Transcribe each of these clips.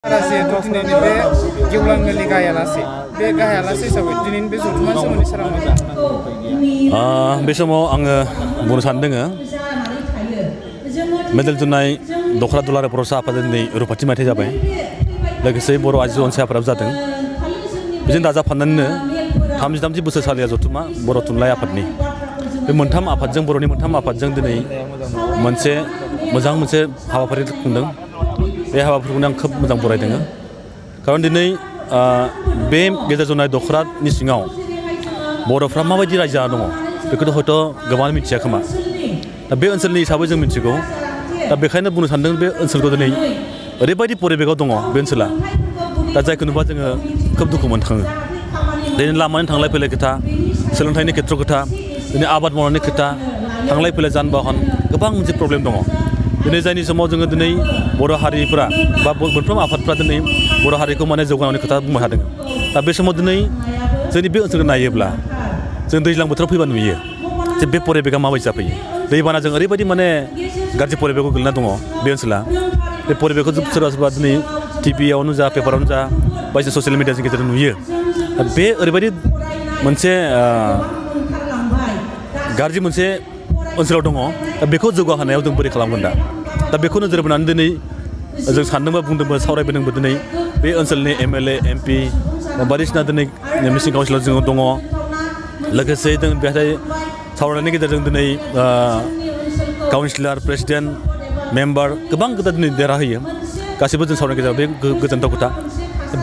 बे समाव आङो बुंनो सानदों मेडेल जुनाय दखरा दुलाराय बर' आफादनि दिनै रुपाथि मायथाइ जाबाय लोगोसे बर' आइजो अनसाय आफादाबो जादों बेजों दाजाबफानानैनो 33 बोसोरसालिया जथुमा बर' थुनलाइ आफादनि बे मोनथाम आफादजों बर'नि मोनथाम आफादजों दिनै मोनसे मोजां मोनसे हाबाफारि खुंदों बे हाबाफारिखौनो आं खोब मोजां बरायदों खारन दिनै बे गेजेर जनाय दखरानि सिङाव बर'फ्रा माबायदि रायजो जाना दङ बेखौथ' हयथ' गोबाङानो मिथिया खोमा दा बे ओनसोलनि हिसाबै जों मिथिगौ दा बेखायनो बुंनो सानदों बे ओनसोलखौ दिनै ओरैबायदि परिबेकआव दङ बे ओनसोला दा जायखौ नुबा जोङो खोब दुखु मोनखाङो दिनै लामानि थांलाय फैलाय खोथा सोलोंथाइनि खेथ्र खोथा दिनै आबाद मावनायनि खोथा थांलाय फैलाय जान बाहन गोबां मोनसे प्रब्लेम दङ दिनै जायनि समाव जोङो दिनै बर' हारिफ्रा बा मोनफ्रोम आफादफ्रा दिनै बर' हारिखौ माने जौगानायनि खोथा बुंबाय थादों दा बे समाव दिनै जोंनि बे ओनसोलखौ नायोब्ला जों दैज्लां बोथोराव फैबा नुयो जे बे परिबेकआ माबायदि जाफैयो दैबानाजों ओरैबायदि माने गाज्रि परिबेकआव गोग्लैना दङ बे ओनसोला बे परिबेकखौ सोरबा सोरबा दिनै टिभियावनो जा पेपारावनो जा बायदिसिना ससियेल मिडियानि गेजेरजों नुयो दा बे ओरैबायदि मोनसे गाज्रि मोनसे ओनसोलाव दङ दा बेखौ जौगाहोनायाव जों बोरै खालामगोन दा बेखौ नोजोर बोनानै दिनै जों सानदोंबा बुंदोंबो सावरायबोदोंबो दिनै बे ओनसोलनि MLA MP बायदिसिना दिनै मिसिं काउन्सिलार जोङो दङ लोगोसे जों बेहाय सावरायनायनि गेजेरजों दिनै काउन्सिलर प्रेसिडेन्ट मेम्बार गोबां खोथा दिनै देरहाहोयो गासैबो जों सावरायनायनि गेजेराव बे गोजोनथाव खोथा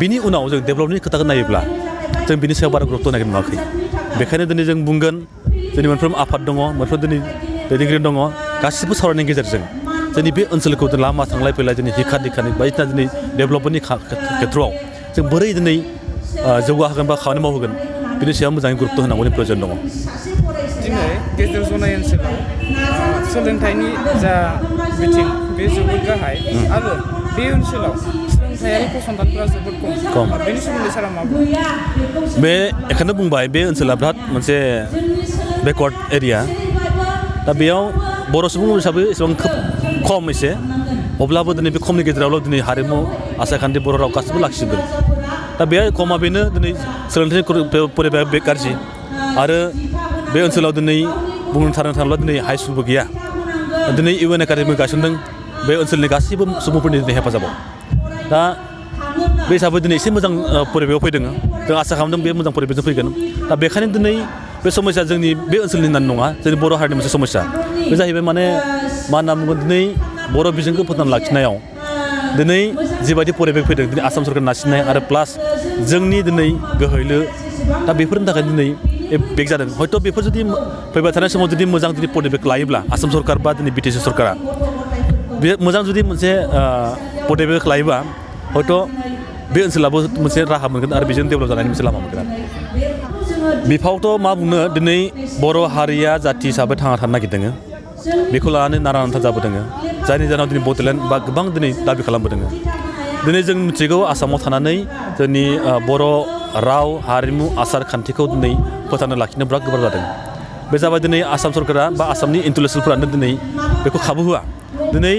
बिनि उनाव जों डेभेलपमेन्टनि खोथाखौ नायोब्ला जों बिनि सायाव बारा गुरुत्व होनायखौ नुवाखै बेखायनो दिनै जों बुंगोन जोंनि मोनफ्रोम आफाद दङ मोनफ्रोम दिनै दैदेनगिरि दङ गासिबो सावरायनायनि गेजेरजों जोंनि बे ओनसोलखौ लामा थांलाय फैलाय दिनै हिखा दिखानि बायदिसिना दिनै डेभेलपमेन्टनि खेथ्रआव जों बोरै दिनै जौगाहोगोन बा खामानि मावहोगोन बिनि सायाव मोजाङै गुरुत्व होनांगौनि प्रयोजन दङ दिनै गेजेर जनाय ओनसोलाव सोलोंथाइनि जा बिथिं बे जोबोद गाहाय आरो बे ओनसोलाव सोलोंथायारि फसंथानफोरा जोबोद खम बेनि सोमोन्दै सारा मा बुङो बे बेखौनो बुंबाय बे ओनसोला बिराद मोनसे बेकवार्ड एरिया दा बेयाव बर' सुबुं हिसाबै एसेबां खोब खम एसे अब्लाबो दिनै बे खमनि गेजेरावल' दिनै हारिमु आसारखान्थि बर' राव गासिबो लाखिजोबदों दा बे खमा बेनो दिनै सोलोंथाइनि परिबेक बे गाज्रि आरो बे ओनसोलाव दिनै बुंनो थाङोब्ला दिनै हाइ स्कुलबो गैया दिनै UN एकाडेमि गायसनदों बे ओनसोलनि गासैबो सुबुंफोरनि दिनै हेफाजाबाव दा बे हिसाबै दिनै एसे मोजां परिबेकआव फैदों जों आसा खालामदों बे मोजां परिबेकजों फैगोन दा बेखायनो दिनै बे समस्या जोंनि बे ओनसोलनि होननानै नङा जोंनि बर' हारिनि मोनसे समस्या बे जाहैबाय माने मा होनना बुङो दिनै बर' बिजोंखौ फोथांना लाखिनायाव दिनै जिबायदि परिबेक फैदों दिनै आसाम सरकार नारसिननाय आरो प्लास जोंनि दिनै गोहैलो दा बेफोरनि थाखाय दिनै बेक जादों हयथ' बेफोर जुदि फैबाय थानाय समाव जुदि मोजां जुदि परिबेक लायोब्ला आसाम सरकार बा दिनै BTC सरकारा बे मोजां जुदि मोनसे परिबेक लायोबा हयथ' बे ओनसोलाबो मोनसे राहा मोनगोन आरो बेजों डेभेलप जानायनि मोनसे लामा मोनगोन बिफावथ' मा बुंनो दिनै बर' हारिया जाथि हिसाबै थांना थानो नागिरदों बेखौ लानानै नारा नाथा जाबोदों जायनि जाहोनाव दिनै बड'लेण्ड बा गोबां दिनै दाबि खालामबोदों दिनै जों मिथिगौ आसामाव थानानै जोंनि बर' राव हारिमु आसार खान्थिखौ दिनै फोथांना लाखिनो बिराद गोब्राब जादों बे जाबाय दिनै आसाम सरकारा बा आसामनि इन्टेलेक्सुवेलफोरानो दिनै बेखौ खाबु होआ दिनै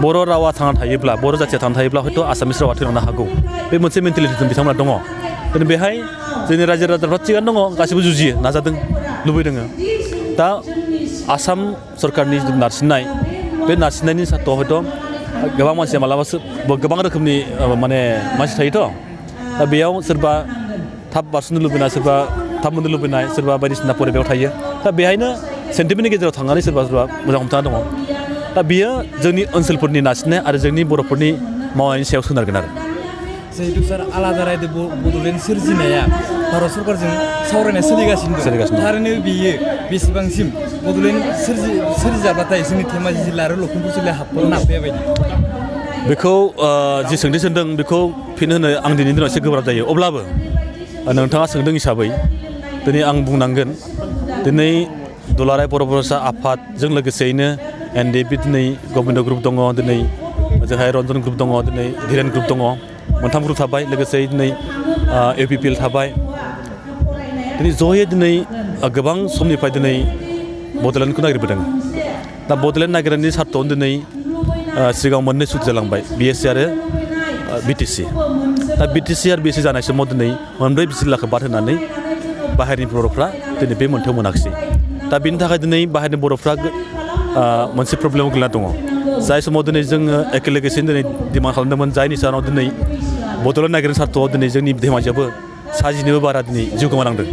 बर' रावा थांना थायोब्ला बर' जाथिया थांना थायोब्ला हयथ' आसामिस रावा थैलांनो हागौ बे मोनसे मेन्टेलिटिजों बिथांमोना दङ दिनै बेहाय जोंनि रायजो राजाफ्रा थिगानो दङ गासिबो जुजियो नाजादों लुबैदों दा आसाम सरकारनि जिथु नारसिननाय बे नारसिननायनि सार्टआव हयथ' गोबां मानसिया मालाबा गोबां रोखोमनि माने मानसि थायोथ' दा बेयाव सोरबा थाब बारस'नो लुबैनाय सोरबा थाब मोननो लुबैनाय सोरबा बायदिसिना परिबेकआव थायो दा बेहायनो सेन्टिमेन्टनि गेजेराव थांनानै सोरबा सोरबा मोजां हमथाना दङ दा बियो जोंनि ओनसोलफोरनि नारसिननाय आरो जोंनि बर'फोरनि मावनायनि सायाव सोनारगोन आरो जिहेतु सार आलादा रायजो बड'लेण्ड सोरजिनाया भारत सरकारजों सावरायनाय सोलिगासिनो थारैनो बियो बेसेबांसिम बड'लेण्ड सोरजिजाब्लाथाय जोंनि धेमाजि जिल्ला आरो लखिमपुर जिल्लाया हाबफाना बेबायदि बेखौ जि सोंथि सोंदों बेखौ फिन होनो आं दिनैनि दिनाव एसे गोब्राब जायो अब्लाबो नोंथाङा सोंदों हिसाबै दिनै आं बुंनांगोन दिनै दुलाराय बर' फरायसा आफादजों लोगोसेयैनो NDP दिनै गबिन्द ग्रुप दङ दिनै ओजोंहाय रन्जन ग्रुप दङ दिनै धीरेन ग्रुप दङ मोनथाम ग्रुप थाबाय लोगोसे दिनै UPPL थाबाय दिनै जयै दिनै गोबां समनिफ्राय दिनै बड'लेण्डखौ नागिरबोदों दा बड'लेण्ड नागिरनायनि सार्टआवनो दिनै सिगाङाव मोननै सुथि जालांबाय BSC आरो बिटिसि दा बिटिसि आरो बिएससि जानाय समाव दिनै मोनब्रै जिल्लाखौ बाद होनानै बाहेरनि बर'फ्रा दिनै बे मोनथायाव मोनाखिसै दा बिनि थाखाय दिनै बाहेरनि बर'फ्रा मोनसे प्रब्लेमाव गोलैना दङ जाय समाव दिनै जोङो एखे लोगोसेनो दिनै डिमान्ड खालामदोंमोन जायनि जाहोनाव दिनै बड'लेण्ड नागिरनाय सार्थ'आव दिनै जोंनि धेमाजियाबो 60निबो बारा दिनै जिउ गोमानांदों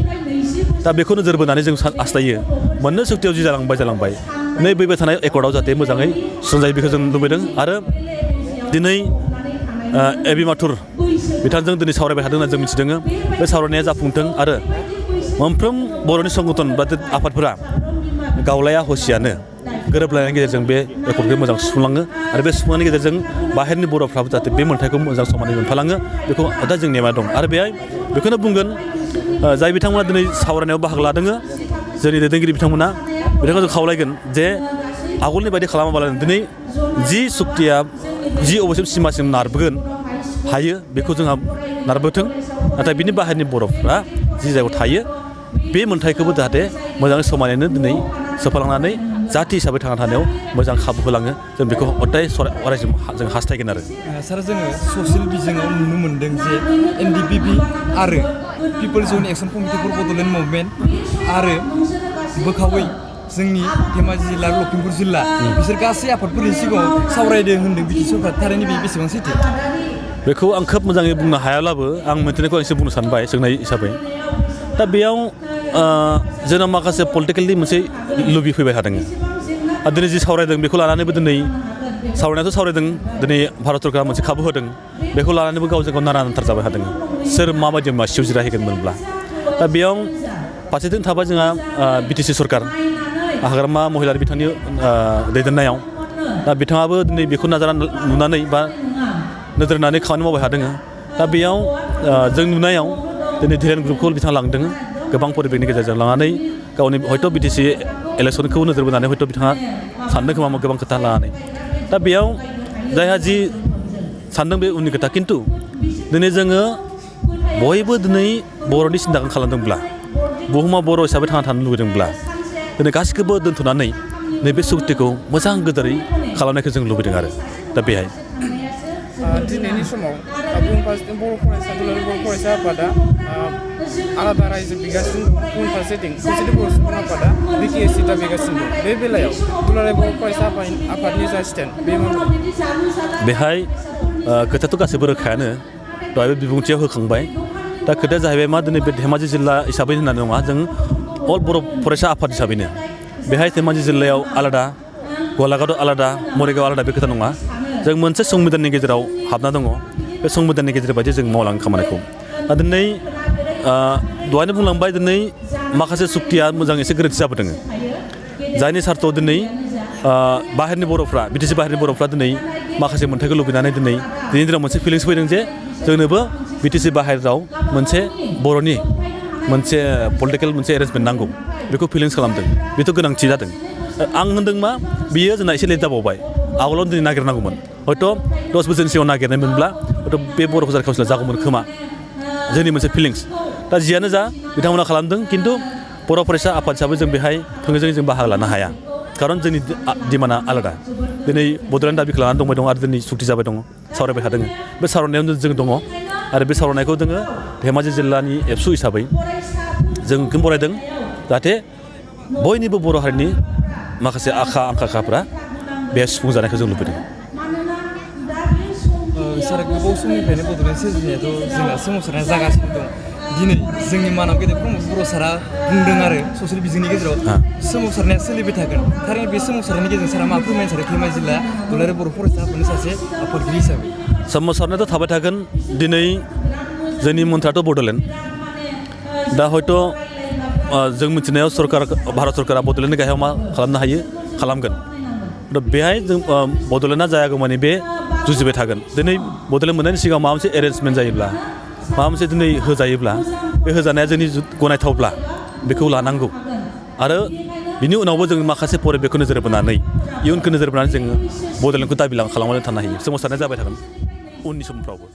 दा बेखौ नोजोर बोनानै जों हास्थायो मोननो सुक्तियाव जि जालांबाय नै फैबाय थानाय एकर्डआव जाहाथे मोजाङै सुस्रांजायो बेखौ जों लुबैदों आरो दिनै এবি माथुर बिथांजों दिनै सावरायबाय थादों होनना जों मिथिदों बे सावरायनाया जाफुंथों आरो मोनफ्रोम बर'नि संगठन बा आफादफोरा गावलाया हसियानो गोरोबलायनायनि गेजेरजों बे एकर्डखौ मोजां सुफुंलाङो आरो बे सुफुंनायनि गेजेरजों बाहेरनि बर'फ्राबो जाहाथे बे मोन्थायखौ मोजां समानै मोनफालाङो बेखौ दा जों नेमा दं आरो बेहाय बेखौनो बुंगोन जाय बिथांमोना दिनै सावरायनायाव बाहागो लादों जोंनि दैदेनगिरि बिथांमोना बिथांखौ जों खावलायगोन जे आगोलनि बायदि खालामाबालानो दिनै जि सुक्तिया जि अबयसिम सिमासिम नारबोगोन हायो बेखौ जोंहा नारबोथों नाथाय बिनि बाहेरनि बर'फ्रा जि जायगायाव थायो बे मोन्थायखौबो जाहाथे मोजाङै समानैनो दिनै सोफालांनानै जाथि हिसाबै थांना थानायाव मोजां खाबु होलाङो जों बेखौ अराय अरायसम जों हास्थायगोन आरो सार जोङो ससियेल बिजोङाव नुनो मोन्दों जे एनडिपिपि आरो people's joint action committee for Bodoland movement आरो बोखावै जोंनि धेमाजि जिल्ला लखिमपुर जिल्ला बिसोर गासै आफादफोरनि सिगाङाव सावरायदों होन्दों बिटि सरकार थारैनो बे बेसेबां सैथो बेखौ आं खोब मोजाङै बुंनो हायाब्लाबो आं मोनथिनायखौ आं एसे बुंनो सानबाय सोंनाय हिसाबै दा बेयाव जोंनाव माखासे पलिटिकेलनि मोनसे लुबि फैबाय थादों दिनै जि सावरायदों बेखौ लानानैबो दिनै सावरायनायाथ' सावरायदों दिनै भारत सरकारा मोनसे खाबु होदों बेखौ लानानैबो गावजों गाव नारा नांथार जाबाय थादों सोर माबायदि मासियाव जिरायहैगोनमोनब्ला दा बेयाव फारसेथिं थाबाय जोंहा बिटिसि सरकार हाग्रामा महिलारि बिथांनि दैदेननायाव दा बिथाङाबो दिनै बेखौ नाजाना नुनानै बा नोजोर होनानै खामानि मावबाय थादों दा बेयाव जों नुनायाव दिनै धिरेन ग्रुपखौ बिथाङा लांदों गोबां परिबेकनि गेजेरजों लानानै गावनि हयथ' बिटिसि इलेक्सनखौ नोजोर बोनानै हयथ' बिथाङा सानदों खोमा गोबां खोथा लानानै दा बेयाव जायहा जि सानदों बे उननि खोथा खिन्थु दिनै जोङो बयबो दिनै बर'नि सिन्ताखौ खालामदोंब्ला बुहुमाव बर' हिसाबै थांना थानो लुबैदोंब्ला दिनै गासिखौबो दोनथ'नानै नैबे सुक्तिखौ मोजां गोदोरै खालामनायखौ जों लुबैदों आरो दा बेहाय दिनैनि समाव गुबुन फारसेथिं बर' फरायसा दुलाराय बर' फरायसा आफादा आलादा रायजो बिगासिनो दं गुबुन फारसेथिं खौसेथि बर' सुबुं आफादा बिटिएससि दाबिगासिनो दं बे बेलायाव दुलाराय बर' फरायसा आफादनि जा स्टेन्ड बे मा बेहाय खोथायाथ' गासैबो रोखायानो दहायबो बिबुंथियाव होखांबाय दा खोथाया जाहैबाय मा दिनै बे धेमाजि जिल्ला हिसाबै होननानै नङा जों अल बर' फरायसा आफाद हिसाबैनो बेहाय धेमाजि जिल्लायाव आलादा गलाघाटआव आलादा मरिगाव आलादा बे खोथा नङा जों मोनसे संबिधाननि गेजेराव हाबना दङ बे संबिधाननि गेजेर बायदि जों मावलाङो खामानिखौ दा दिनै दहायनो बुंलांबाय दिनै माखासे सुक्तिया मोजां एसे गोरोन्थि जाबोदों जायनि सार्थआव दिनै बाहेरनि बर'फ्रा बिटिसि बाहेरनि बर'फ्रा दिनै माखासे मोन्थायखौ लुबैनानै दिनैनि दिनाव मोनसे फिलिंस फैदों जे जोंनोबो बिटिसि बाहेराव मोनसे बर'नि मोनसे पलिटिकेल मोनसे एरेन्जमेन्ट नांगौ बेखौ फिलिंस खालामदों बेथ' गोनांथि जादों आं होनदों मा बियो जोंना एसे लेट जाबावबाय आवगोलावनो दिनै नागिरनांगौमोन हयथ' 10 बोसोरनि सिगाङाव नागिरनायमोनब्ला हयथ' बे बर' फरायसा काउन्सिला जागौमोन खोमा जोंनि मोनसे फिलिंस दा जियानो जा बिथांमोना खालामदों खिन्थु बर' फरायसा आफाद हिसाबै जों बेहाय थोंजोङै जों बाहागो लानो हाया खारन जोंनि डिमान्डआ आलादा दिनै बड'लेण्ड दाबिखौ लानानै दंबाय दं आरो दिनै सुक्ति जाबाय दङ सावरायबाय थादों बे सावरायनायावनो जों दङ आरो बे सावरायनायखौ जोङो धेमाजि जिल्लानि एबसु हिसाबै जों बरायदों जाहाथे बयनिबो बर' हारिनि माखासे आंखाफ्रा बे सुफुं जानायखौ जों लुबैदों सार गोबाव समनिफ्रायनो बड'लेण्ड सोरजिनायाथ' जोंना सोमावसारनाया जागासिनो दं दिनै जोंनि मानाव गेदेर प्रमद बर' सारा बुंदों आरो ससियेल बिजोंनि गेजेराव सोमावसारनाया सोलिबाय थागोन थारैनो बे सोमावसारनायनि गेजेरजों सारा मा फोरमायनो सानो धेमाजि जिल्ला दुलाराय बर' फरायसा आफादनि सासे आफादगिरि हिसाबै सोमावसारनायाथ' थाबाय थागोन दिनै जोंनि मन्थ्रियाथ' बड'लेण्ड दा हयथ' जों मिथिनायाव भारत सरकारा बड'लेण्डनि गाहायाव मा खालामनो हायो खालामगोन दा बेहाय जों बड'लेण्डआ जायागौमानि बे जुजिबाय थागोन दिनै बड'लेण्ड मोननायनि सिगां माबा मोनसे एरेन्जमेन्ट जायोब्ला माबा मोनसे दिनै होजायोब्ला बे होजानाया जोंनि गनायथावब्ला बेखौ लानांगौ आरो बिनि उनावबो जों माखासे परिबेकखौ नोजोर बोनानै इयुनखौ नोजोर बोनानै जोङो बड'लेण्डखौ दाबि खालामनानै थानो हायो सोमावसारनाया जाबाय थागोन उननि समफ्रावबो